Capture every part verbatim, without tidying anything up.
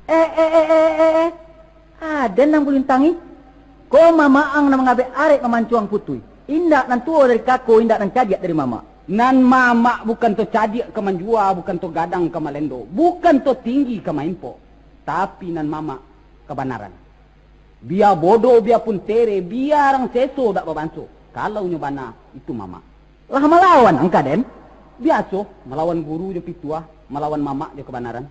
Eh, eh, eh, eh, eh, eh. Aden nan bulintangi. Ko mamak ang nan mangabek arek mamancuang putuih. Indak nan tuo dari kako, indak nan cadiak dari mamak. Nan mamak bukan to cadiak ka manjua, bukan to gadang ka malendo, bukan to tinggi ka maimpok, tapi nan mamak kabanaran. Bia bodoh, bia pun tere, bia rang seso dak babanso, kalau nyo bana, itu mamak. Lah malawan angka den? Biaso, malawan guru jo pituah, malawan mamak jo kabanaran.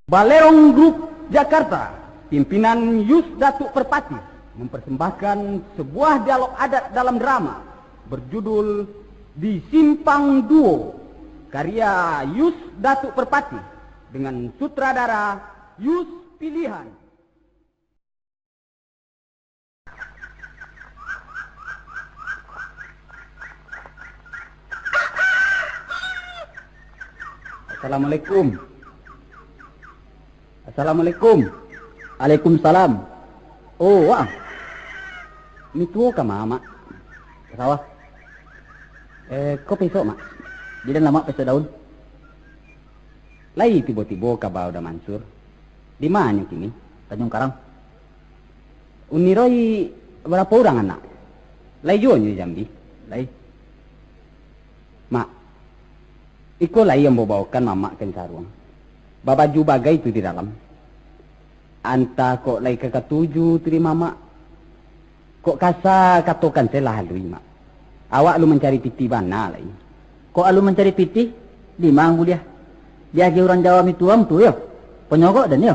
Balerong Group Jakarta, pimpinan Yus Datuk Perpatih, mempersembahkan sebuah dialog adat dalam drama berjudul Di Simpang Duo, karya Yus Datuk Perpatih, dengan sutradara Yus Pilihan. Assalamualaikum. Assalamualaikum. Waalaikumsalam. Oh, wah. Mituo ka ma, Mak? Ka sawah. Eh, ko pesok, Mak? Di den lamak pesok daun. Lai tibo-tibo kaba Uda Mansur. Di ma nyo kini? Tanjung Karang. Uniroi barapo urang anak? Lai juo nyo Jambi? Lai. Mak, iko lai ambo baokan mamak ka insaruang. Babaju bagai tu di dalam. Antah kok lai ka katuju tu di mamak. Kok kasa katokan se lah alui, Mak. Awak alun mancari pitih bana lai. Kok alun mancari pitih? Di ma ang buliah? Diagiah urang Jawa mituam tu yo? Panyogok den yo?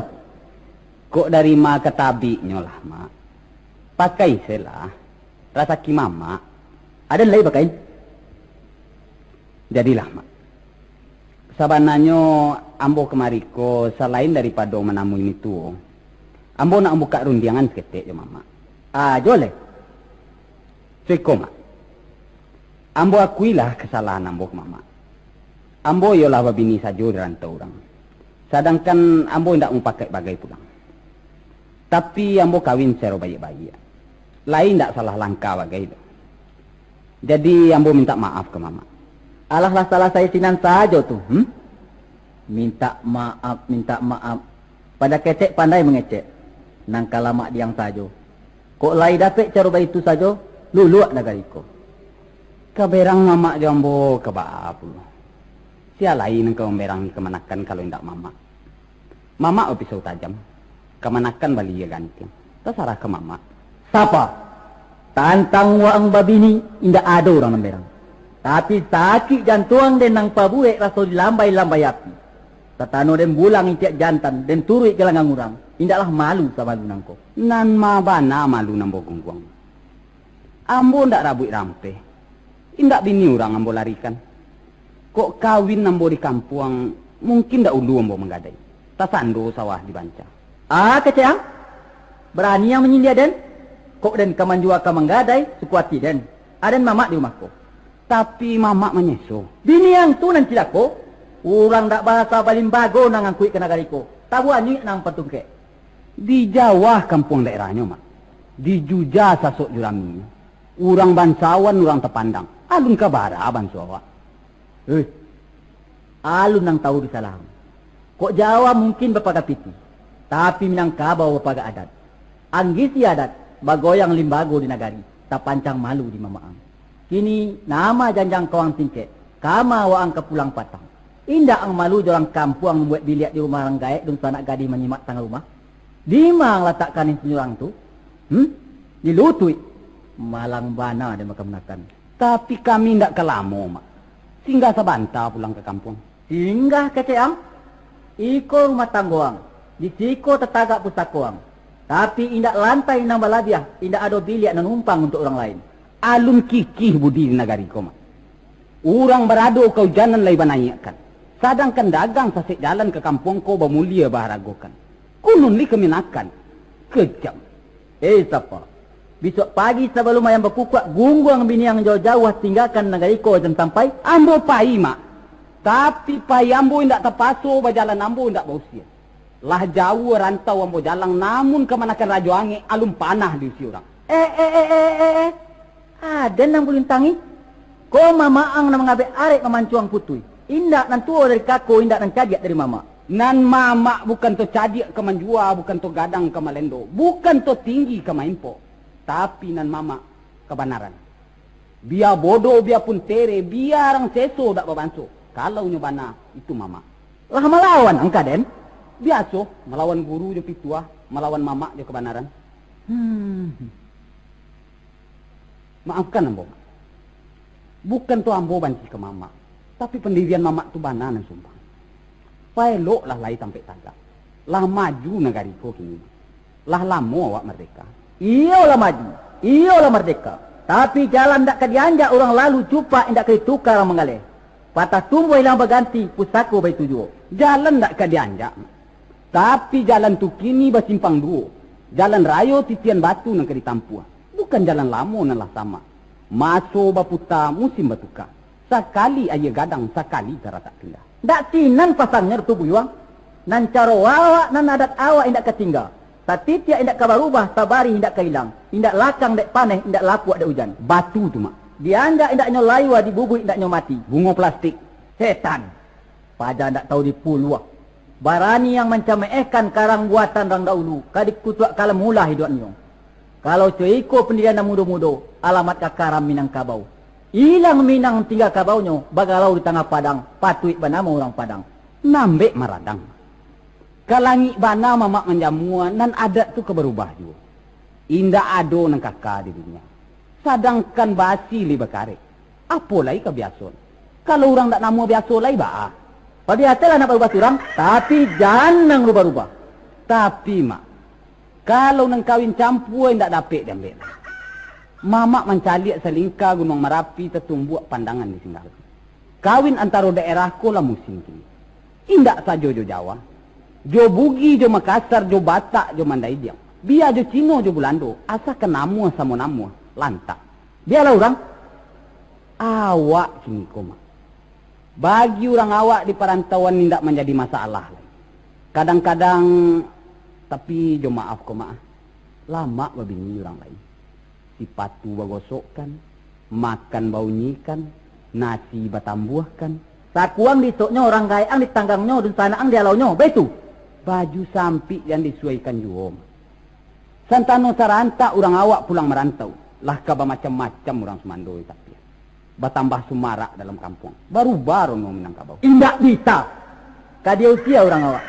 Kok dari ma ka tabiknyo lah, Mak. Pakai se lah. Rasaki mamak. Aden lai pakai? Jadilah, Mak. Sabananyo, ambo kamari ko, salain daripado manamui mituo, ambo nak mambukak rundiangan saketek jo mamak. Ah, jo leh. Suko, Mak. Ambo akuilah kasalahan ambo ka mamak. Ambo iyolah babini sajo di rantau urang. Sadangkan ambo indak mupakaik bagai pulang. Tapi ambo kawin sacaro baiak-baiak. Lai indak salah langkah bagai doh. Jadi, ambo mintak maaf ka mamak. Alah lah salasai sinan sajo tu, hmm? Mintak maaf, mintak maaf. Pado ketek pandai mangecek. Nan ka lamak diang sajo. Kok lai dapek caro baitu sajo, luluak nagari ko. Ka berang mamak jo ambo ka baa pulo? Sia lai nan ka mamberang kamanakan kalau indak mamak? Mamak bapisau tajam, kamanakan baliak gantiang. Tasarah ka mamak. Sapa? Tantang waang babini, indak ado urang nan berang. Tapi, sakik jantuang den nan pabuek raso dilambai-lambai api. Satano den bulang itiak jantan, den turuik galanggang urang, indaklah malu samalu nangko. Nan ma bana malu nan bagungguang. Ambo ndak rabuik rampeh. Indak bini urang ambo larikan. Kok kawin ambo di kampuang, mungkin dahulu ambo manggadai. Tasando sawah di banca. Ah, kecek ang? Barani ang manyindia den? Kok den ka manjua ka manggadai, suko ati den. Aden mamak di rumah ko. Tapi mamak manyeso. Bini ang tu nan cilako. Urang dak bahasa balimbago nan angkuik ka nagari ko. Tabuanyuik nan patungkek. Di jauah kampuang daerahnyo, Mak. Di Juja sasok juraminyo. Urang bansawan, urang tapandang. Alun ka bara banso awak. Eh, alun nan tahu di salah ang. Kok Jawa mungkin bapaga pitih, tapi Minangkabau bapaga adat. Anggisi adat, bagoyang limbago di nagari, tapancang malu di mamak ang. Kini, nama janjang ko ang singkek, kama waang ka pulang patang. Indak ang malu jo urang kampuang mambuek biliak di rumah urang gaek, dunsanak gadih manyimak tangah rumah? Dima ang latakkan insin urang tu? Hmm? Di lutuik? Malang bana den makan-makan. Tapi kami indak ka lamo, Mak. Singgah sabanta pulang ka kampuang. Singgah kecek ang? Iko rumah tanggo ang, di siko tatagak pusako ang. Tapi indak lantai nan balabiah, indak ado biliak nan numpang untuak urang lain. Alun kikih budi di nagari ko, Mak. Urang barado kaujanan lai banaiakkan. Sadangkan dagang sasek jalan ka kampuang ko bamulia baharagokan. Kunun li kaminakan. Kejam. Eh, sapa? Bisuak pagi sabalum ayam bakukuak, gungguang biniang jauah-jauah, tinggakan nagari ko jan sampai. Ambo pai, Mak. Tapi pai ambo indak tapaso, bajalan ambo indak bausia. Lah jauah rantau ambo jalang, namun kamanakan Rajo Angek alun panah diusia urang. Eh, eh, eh, eh, eh, eh. Aden nan bulintangi. Ko mamak ang nan mangabek arek mamancuang putuih. Indak nan tuo dari kako, indak nan cadiak dari mamak. Nan mamak bukan to cadiak ka manjua, bukan to gadang ka malendo, bukan to tinggi ka maimpok. Tapi nan mamak kabanaran. Bia bodoh, bia pun tere, bia rang seso dak babanso. Kalau nyo bana, itu mamak. Lah malawan angka den? Biaso, malawan guru jo pituah, malawan mamak jo kabanaran. Hmm. Maafkan ambo, Mak. Bukan tu ambo banci ka mamak, tapi pandirian mamak tu bana nan sumpang. Paeloklah lai tampek tagak. Lah maju nagari ko kini. Lah lamo awak mardeka. Iyo lah maju, iyo lah mardeka. Tapi jalan ndak ka dianjak urang lalu, cupak indak ka ditukar urang manggaleh. Patah tumbuah ilang baganti, pusako baitu juo. Jalan ndak ka dianjak, tapi jalan tu kini basimpang duo. Jalan rayo titian batu nan ka ditampuah. Bukan jalan lamo nan lah samak. Maso baputa, musim batuka. Sakali aia gadang, sakali taratak pindah. Dak sinan pasangnyo Datu Buyuang. Nan caro awak, nan adat awak indak ka tingga. Satitiak indak ka barubah, sabarih indak ka ilang. Indak lakang dek paneh, indak lapuak dek ujan. Batu tu, Mak. Dianjak indak nyo layua, dibubuik indak nyo mati. Bungo plastik. Setan. Paja ndak tahu dipuluah. Barani yang mancamehkan karang buatan rang dahulu, ka dikutuak kalam ulah iduak nio. Kalau co iko pandirian nan mudo-mudo, alamat ka karam Minangkabau. Ilang Minang tingga kabaunyo, bagalau di tangah padang, patuik banamo urang Padang. Nambek maradang. Ka langik bana mamak manjamua, nan adat tu ka barubah juo. Indak ado nan kaka di dunia. Sadangkan basi lai bakarek, apo lai ka biaso? Kalau urang dak namuah biaso lai baa? Pabiasolah nak barubah surang, tapi jan nan rubah-rubah. Tapi, Mak, kalau nan kawin campua indak dapek diambiak lai. Mamak mancaliak salingka Gunuang Marapi tatumbuak pandangan di Singgalang. Kawin antaro daerah ko lah musim kini. Indak sajo jo Jawa, jo Bugih, jo Makassar, jo Batak, jo Mandaidiang, bia jo Cino, jo Bulando, asakan namuah samo namuah, lantak. Bialah urang. Awak kini ko, Mak. Bagi urang awak di parantauan indak manjadi masalah lai. Kadang-kadang, tapi jo maaf ko, Mak, lamak babini urang lain. Sipatu bagosokkan, makan baunyikan, nasi batambuahkan. Sakuang disoknyo urang gaek ang ditanggangnyo, dunsanak ang dialaunyo, baitu. Baju sampik jan disuaikan juo. Santano sarantak urang awak pulang marantau, lah ka bamacam-macam urang sumando di tapian. Batambah sumarak dalam kampuang, barubah rono Minangkabau. Indak bisa. Ka diusia urang awak.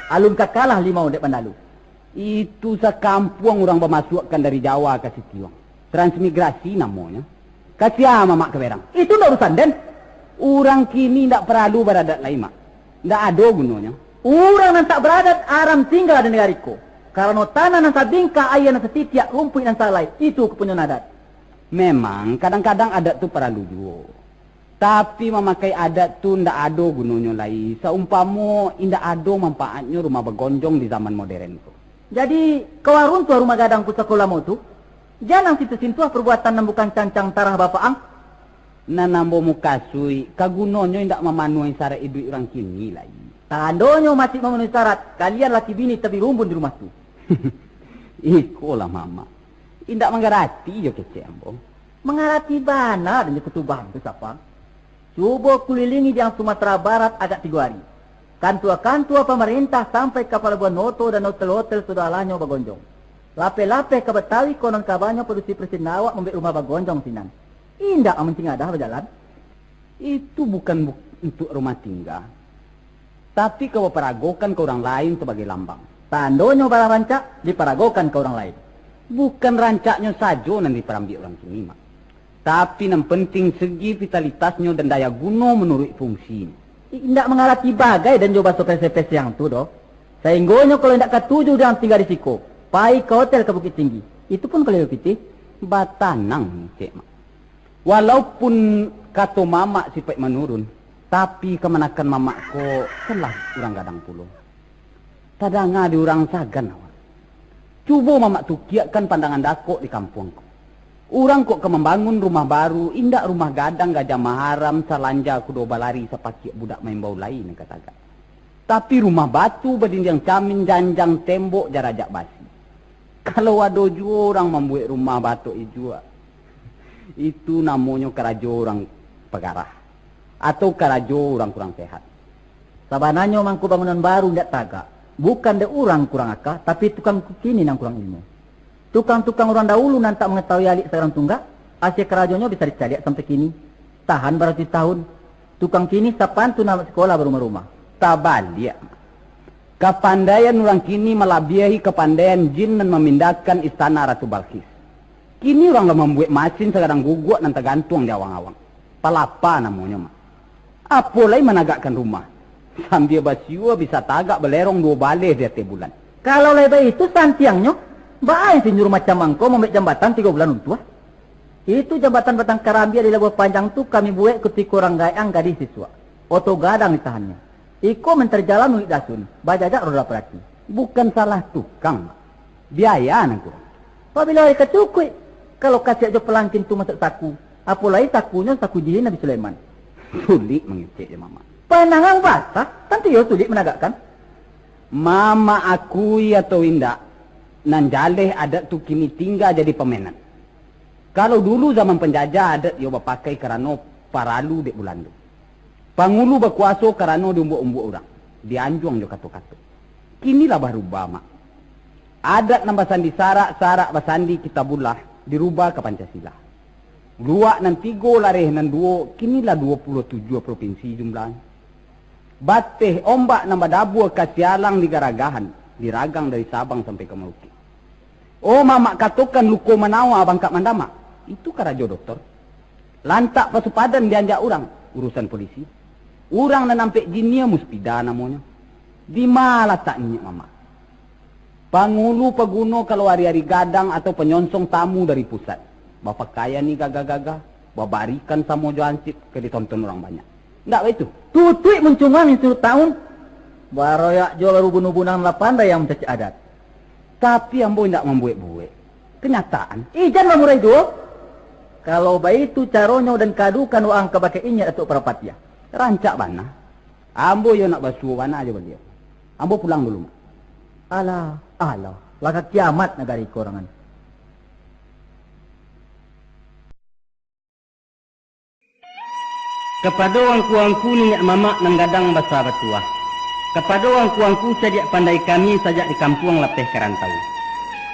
Alun ka kalah limau dek bandalu. Itu sakampuang urang bamasuakkan dari Jawa ka Sitiuang. Transmigrasi namonyo. Ka sia mamak ka berang? Itu ndak urusan den. Urang kini ndak paralu baradat lai, Mak. Ndak ado gunonyo. Urang nan tak baradat aram tingga di nagari ko. Karano tanah nan sabingkah, aia nan satitiak, rumpuik nan salai, itu kapunyoan adat. Memang, kadang-kadang adat tu paralu juo. Tapi mamakai adat tu ndak ado gunonyo lai, saumpamo indak ado manfaatnyo rumah bagonjong di zaman moderen ko. Jadi, kawa runtuah rumah gadang pusako lamo tu? Jan ang sintuah-sintuah perbuatan nan bukan cancang tarah bapak ang. Nan ambo mukasuik, ka gunonyo indak mamanuahi saraik iduik urang kini lai. Tandonyo masih mamanuahi syarat, kalian laki bini tabirumbun di rumah tu. Ikolah mamak, indak manggarati jo kecek ambo. Mangarati bana den jo kutubah tu, sapa? Cubo kulilingi di ang Sumatera Barat agak tigo ari. Kantua-kantua pamarintah sampai ka palabuahan oto dan hotel-hotel sudah alahnyo bagonjong. Lapeh-lapeh ka Batawi konon kabanyo padusi presiden awak mambek rumah bagonjong sinan. Indak ang mancing adah bajalan? Itu bukan bu-, untuak rumah tingga, tapi ka baparagokan ka urang lain sabagai lambang. Tandonyo barang rancak diparagokan ka urang lain. Bukan rancaknyo sajo nan diparambiak urang kini, Mak, tapi nan penting segi vitalitasnyo dan daya guno manuruik fungsinyo. Indak mangarati bagai den jo baso pese-pese ang tu doh. Sainggonyo kalau indak katuju den tingga di siko, pai ka hotel ka Bukittinggi. Itu pun kalau iyo pitih. Batanang, Cek Mak. Walaupun kato mamak sipaik manurun, Tapi kamanakan mamak ko, salah urang gadang pulo. Tadanga di urang sagan awak. Cubo mamak tukiakkan pandangan dakok di kampuang ko. Urang kok ka mambangun rumah baru, indak rumah gadang gajah maharam, salanja kudo balari, sapakiak budak maimbau lai nan ka tagak. Tapi rumah batu badindiang camin, janjang tembok jarajak basi. Kalau ado juo urang mambuek rumah batok ijuak, itu namonyo karajo urang pagarah, atau karajo urang kurang sehat. Sabananyo mangko bangunan baru indak tagak, bukan dek urang kurang aka, tapi tukang kini nan kurang ilmu. Tukang-tukang urang dahulu nan tak mangatahui alik sagadang tunggak, asie karajonyo bisa dicaliak sampai kini, tahan baratuih tahun. Tukang kini sapantun anak sikolah barumah-rumah. Tabaliak, kapandaian urang kini malabiahi kapandaian jin nan mamindahkan istana Ratu Balkis. Kini urang lah mambuek masin sagadang guguak nan tagantuang di awang-awang. Palapa namonyo, Mak. Apo lai managakkan rumah, sambia basiua bisa tagak balerong duo baleh di ateh bulan. Kalau lai baitu santiangnyo, baa insinyur macam angkau mambuek jambatan tigo bulan untuah? Itu jambatan batang karambia di Labuah Panjang tu kami buek kutiko urang gaek gadih sisuak. Oto gadang ditahannyo. Iko mancari jalan ulik dasun, bajajak roda paraki. Bukan salah tukang, Mak. Biaya nan kurang. Pabilo ari ka cukuik, kalau kasiak jo palangkin tu masuak saku, apo lai sakunyo saku jihin Nabi Sulaiman? Sulik mangecek jo mamak. Panangang basah, tantu iyo sulik managakkan. Mamak akui atau indak, nan jaleh adat tu kini tingga jadi pamenan. Kalau dulu zaman panjajah, adat iyo bapakai karano paralu dek Bulando. Pangulu bakuaso karano diumbuak-umbuak urang, dianjuang jo kato-kato. Kini lah barubah, Mak. Adat nan basandi sarak, sarak basandi Kitabullah, dirubah ka Pancasila. Luak nan tigo, lareh nan duo, kini lah duo puluah tujuah propinsi jumlahnyo. Bateh ombak nan badabua ka sialang digaragahan, diragang dari Sabang sampai ka Maluki. Oh, mamak katokan luko manawa bangkak mandamak. Itu karajo doktor. Lantak pasupadan dianjak urang, urusan polisi. Urang nan ampek jinia muspida namonyo. Di ma latak niniak mamak? Pangulu paguno kalau ari-ari gadang atau panyonsong tamu dari pusat. Bapakaian ni gagah-gagah, babarikan samo jo ansip ka ditonton urang banyak. Ndak baitu? Tutuik muncungan insinyur taun. Baroyak juo baru bunang-bunang lah pandai yang mancacik adat. Tapi ambo indak mambuek-buek. Kanyataan. Ijan bamurai juo. Kalau baitu caronyo dan kadukan waang kabake inyiak Datuak Parapatiah. Rancak bana. Ambo iyo nak basuo bana jo baliau. Ambo pulang dulu, Mak. Alah, alah, lah ka kiamat nagari ko rangan. Kapado angku-angku niniak mamak nan gadang basa batuah. Kapado angku-angku cadiak pandai kami sajak di kampuang lapeh ka rantau.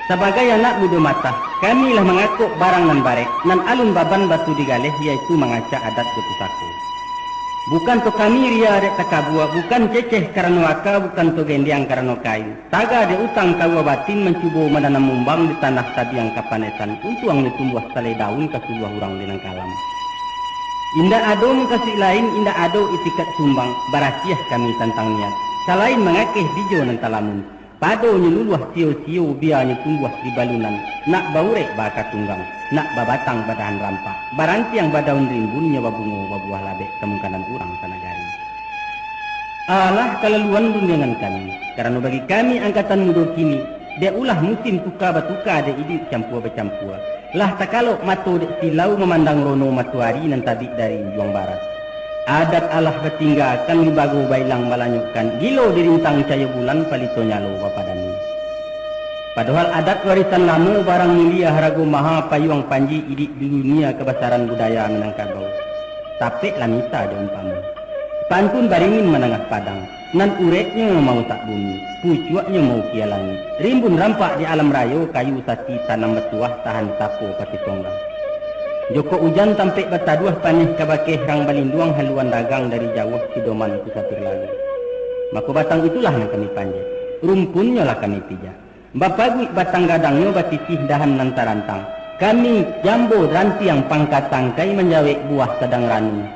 Sabagai anak mudo matah, kami lah mangakok barang nan barek, nan alun baban batu digaleh, yaitu mangacak adat jo pusako. Bukan to kami ria dek takabua, bukan ceceh karano aka, bukan to gendiang karano kain. Taga dek utang kaua batin mancubo mananam mumbang di tanah tabiang kapanesan, untuangnyo tumbuah salai daun ka suluah urang di nan kalam. Indak ado mukasuik lain, indak ado itikat sumbang, barasiah kami tantang niat. Salain mangakeh bijo nan talamun, padonyo luluah sio-sio, bianyo tumbuah di balunan, nak baurek baka tunggang, nak babatang badahan rampak, barantiang badaun rimbun, nyo babungo babuah labek, kamungkanan urang sanagari. Alah kalaluan dundiangan kami, karano bagi kami angkatan mudo kini, dek ulah musim tuka batuka, dek iduik campua bacampua, lah takalok mato dek silau mamandang rono matoari nan tabik dari ujuang barat. Adat alah batinggakan, limbago bailang balanyokkan, gilo dirintang cayo bulan, palito nyalo bapadami. Padohal adat warisan lamo, barang mulia harago maha, payuang panji iduik di dunia, kabasaran budaya Minangkabau. Tapek lah misa jo umpamo. Pantun baringin manangah padang, nan ureknyo mautak bumi, pucuaknyo maukia langik. Rimbun rampak di alam rayo, kayu sati tanam batuah, tahan sapo pati tonggang. Jokok ujan tampek bataduah, paneh kabakeh rang balinduang, haluan dagang dari jauah, pidoman kusapir lalu. Mako batang itulah nan kami panjek, rumpunnyo lah kami pijak. Bapaguik batang gadangnyo, batitih dahan nan tarantang. Kami jambo rantiang pangka tangkai, manjawek buah sadang ranun.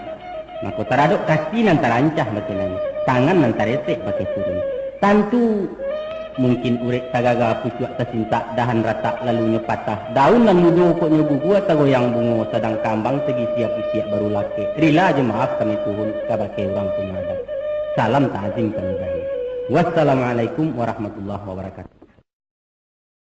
Mako taradok kaki nan tarancah bakinai, tangan nan taresek bakeh turun. Tantu Mungkin urek tagaga pucuak tasintak, dahan ratak lalunyo patah. Daun nan mudo pokoknyo gugua tagoyang bungo, sadang kambang sagisiak pusiak baru lakek. Rila jo maaf kami puhun kabake urang punyo adat. Salam takzim kami bagi. Wassalamualaikum warahmatullahi wabarakatuh.